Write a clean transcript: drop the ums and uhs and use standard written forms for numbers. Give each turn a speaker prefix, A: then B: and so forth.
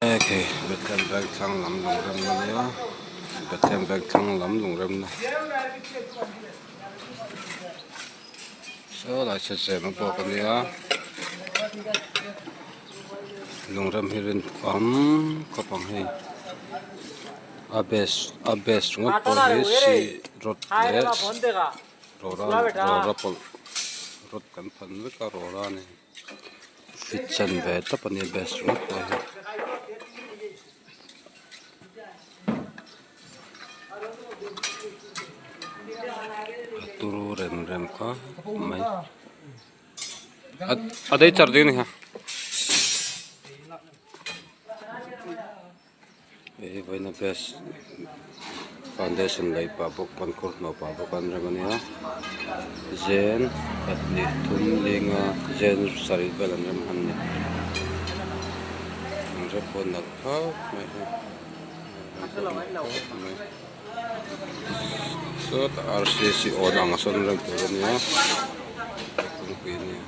A: Hei Bethlehem veng thlang lam lungremna a nia Bethlehem veng thlang lam lungremna saw lai chhe chem a bawk a nia lungrem hi rin awm khawp ang hei a base a base ringawt pawh hi si rod leh rawra rawra pawlh rod kan phan vek a rawra a ni. Fit chan ve tawp a nia best ringawt pawh hi. A turu rem rem khawp mai a dei char ding a ni kha. Hei hi vawiina best foundation lei pah bawk bankhur hnawh pah bawk an rem a nia zen pahnih thum linga zen sarih vel an rem han ni an rem pawh nalh khawp mai a khawp mai sawtah rcc awn ang sawn rem tur a nia kawngpui a nia.